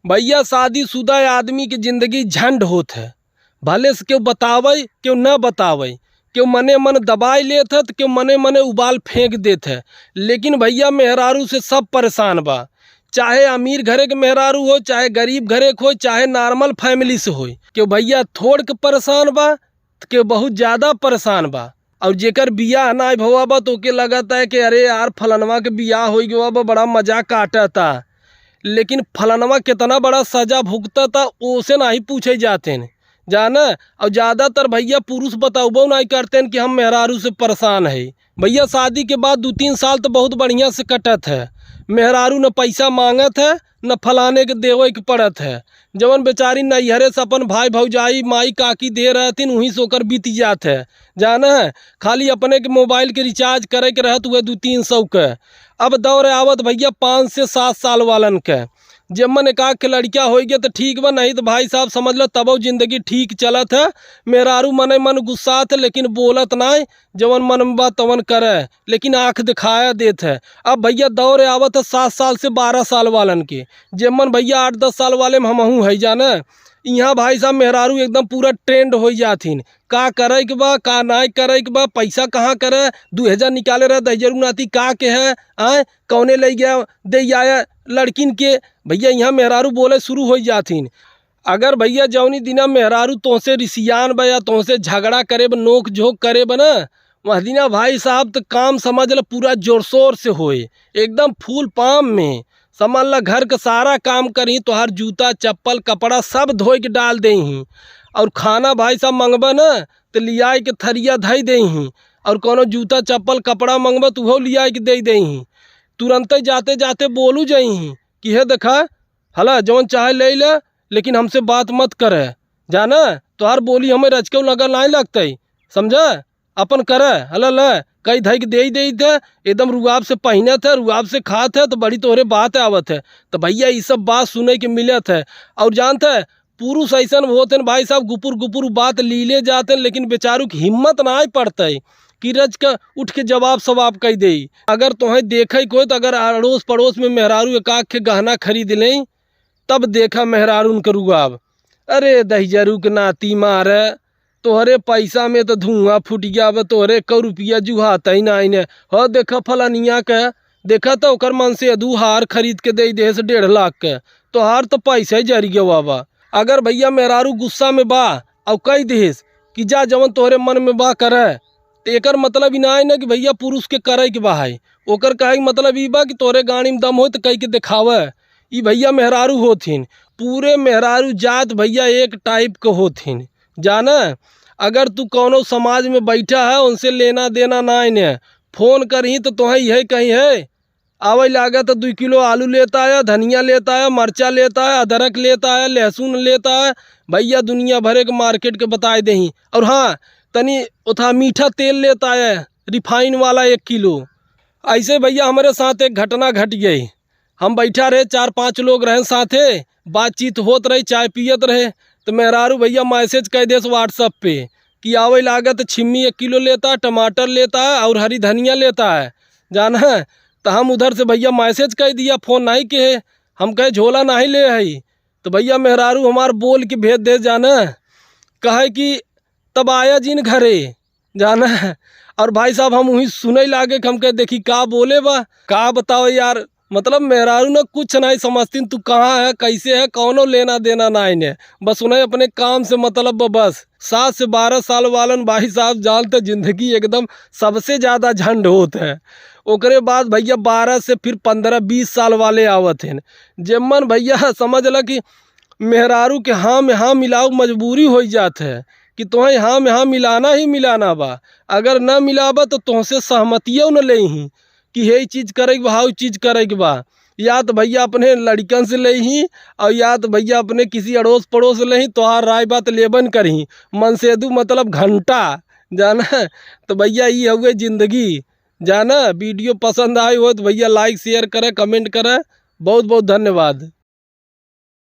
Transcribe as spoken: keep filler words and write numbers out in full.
भैया, शादीशुदा आदमी के जिंदगी झंड होत है। भले से केहू बतावै, केहू न बतावै, केहू मने मन दबाइ लेत है, तो केहू मने मने उबाल फेंक देत है। लेकिन भैया, मेहरारू से सब परेशान बा। चाहे अमीर घरे के मेहरारू हो, चाहे गरीब घरे के हो, चाहे normal family से होय, केहू भैया थोड़ के परेशान बा, तो केहू बहुत ज्यादा परेशान बा। और जेकर बियाह नाहीं भवा बा, तो ओके लगत है कि अरे यार, फलनवा के बियाह होइ गवा बा, बड़ा मजा काटता। लेकिन फलनवा कितना बड़ा सजा भुगतता, ओसे नाहीं पूछे जाते हैं, जाना। और ज्यादातर भैया पुरुष बताउबो नाहीं करते हैं कि हम मेहरारू से परेशान है। भैया, शादी के बाद दू तीन साल तो बहुत बढ़िया से कटत है, मेहरारू न पैसा मांगत है, न फलाने के देवे के पड़त है। जवन बेचारी नैहरे से अपन भाई भौजाई, माई काकी दे रहथिन, उहीं से ओकर बीत जात है, जाना है। खाली अपने के मोबाइल के recharge करे के रहत हुए दू तीन सौ के। अब दौर आवत भैया पाँच से सात साल वालन के। जेमन एक आध के लड़िका होइ गया तो ठीक बा, नहीं तो भाई साहब समझ लो तबो जिंदगी ठीक चलत है। मेहरारू मने मन गुस्सात है, लेकिन बोलत नाय, जवन मन में बा तवन करे, लेकिन आँख दिखाया देत है। अब भैया दौर आवत है सात साल से बारह साल वालन के, जेमन भैया आठ दस साल वाले में हमहूँ है, जाने। यहाँ भाई साहब मेहरारू एकदम पूरा trend होइ जाथिन, का करे के बा, का नाय करे के बा, पैसा कहाँ करे, दू हजार निकाले रहे, दहिजरू नाती का के है, आय, कौने ले गया, दे आया लड़किन के। भैया, यहाँ मेहरारू बोले शुरू होइ जाथिन। अगर भैया जौनी दिना मेहरारू तोहसे रिसियान बा या तोहसे झगड़ा करे बा, नोक झोंक करे बा ना, वह दिना भाई साहब तो काम समझ ल पूरा जोर शोर से होए, एकदम full palm में। समझ ल घर के सारा काम करी, तोहार जूता चप्पल कपड़ा सब धोए के डाल देही। और खाना भाई साहब मंगबा ना तो लियाए के थरिया धई देही। और कोनो जूता चप्पल कपड़ा मंगबा तो उहो लियाए के दे देही। तुरंते जाते जाते बोलू जइही कि हे देखा, हला जवन चाहे ले ले, लेकिन हमसे बात मत करे, जाना। तोहार बोली हमें रचकेउ लगा नाय लगतई, समझा। अपन करे, हला ले, कई धई के देई देई थे, एकदम रुआब से पहिनत है, रुआब से खात है, तो बड़ी तोहरे बात आवत है। तो भैया, ई सब बात सुने के मिलत है। और जानत है, पुरुष ऐसन होत हैं भाई साहब, गुपुर गुपुर बात लीले जाते हैं, लेकिन बेचारू के हिम्मत नाय पड़तई कि रच के उठ के जवाब सवाब कई देई। अगर तोहें देखे कोई, तो अगर अड़ोस पड़ोस में मेहरारू एक आध के गहना खरीद लें, तब देखा मेहरारून के रुआब। अरे दहिजरू के नाती मारे, तोहरे पैसा में तो धुआं फूट गया बा, तोहरे एको रुपया जुहाता ही नाई ने। हो देखा फलानिया के, देखा तो ओकर मनसेधू हार खरीद के दे देस डेढ़ लाख के, तोहार तो पैसा ही जरि गवा बा। अगर भैया मेहरारू गुस्सा में बा और कह देस कि जा जवन तोहरे मन में बा करे, तो एकर मतलब ई नाई ना कि भैया पुरुष के करे के बा है। ओकर कहे के मतलब ई बा कि तोहरे गाड़ी में दम हो तो कह के दिखावे। ई भैया मेहरारू होथिन, पूरे मेहरारू जात भैया एक type के होथिन। जाना, अगर तू कौनो समाज में बैठा है, उनसे लेना देना नाय ने। फोन करही तो तोहें यही कही है, आवे लागत दुई किलो आलू लेता है, धनिया लेता है, मरचा लेता है, अदरक लेता है, लहसुन लेता है। भैया दुनिया भरे के मार्केट के बताए देही। और हाँ, तनी ओथा मीठा तेल लेता है, refine वाला एक किलो। ऐसे भैया हमरे साथ एक घटना घट गई। हम बैठा रहे, चार पांच लोग रहे साथे, बातचीत होत रही, चाय पियत रहे, तो मेहरारू भैया message कह देस WhatsApp पे कि आवे लागत छिम्मी एक किलो लेता, टमाटर लेता है और हरी धनिया लेता है, जाना। तो हम उधर से भैया message कह दिया, फोन नहीं किहे। हम कहे झोला नहीं ले है, तो भैया मेहरारू हमार बोल के भेज दे, जाना, कहे कि तब आया जिन घरे, जाना। और भाई साहब हम वहीं सुने लागे कि हम कहे देखी का बोले बा, का बताओ यार, मतलब मेहरारू ना कुछ नहीं समझतीन, तू कहाँ है, कैसे है, कौनो लेना देना नाई ने, बस उन्हें अपने काम से मतलब बा बस। सात से बारह साल वालन भाई साहब जानते जिंदगी एकदम सबसे ज्यादा झंड होत है। ओकरे बाद भैया बारह से फिर पन्द्रह बीस साल वाले आवत हैं, जेमन भैया समझ ल कि मेहरारू के हाँ में हाँ मिलाऊ मजबूरी होइ जात है कि तोहें हाँ में हाँ मिलाना ही मिलाना बा। अगर न मिलाबा तो तोहसे सहमतियो न लेही कि हे चीज करे के बा, हाउ चीज करे के बा। या तो भैया अपने लड़िकन से लेही और या तो भैया अपने किसी अड़ोस पड़ोस से लेही, तोहार राय बात लेबन करही। मनसेधू मतलब घंटा, जाना। तो भैया ई हउए जिंदगी, जाना। वीडियो पसंद आई हो तो भैया like share करे, comment करे। बहुत बहुत धन्यवाद।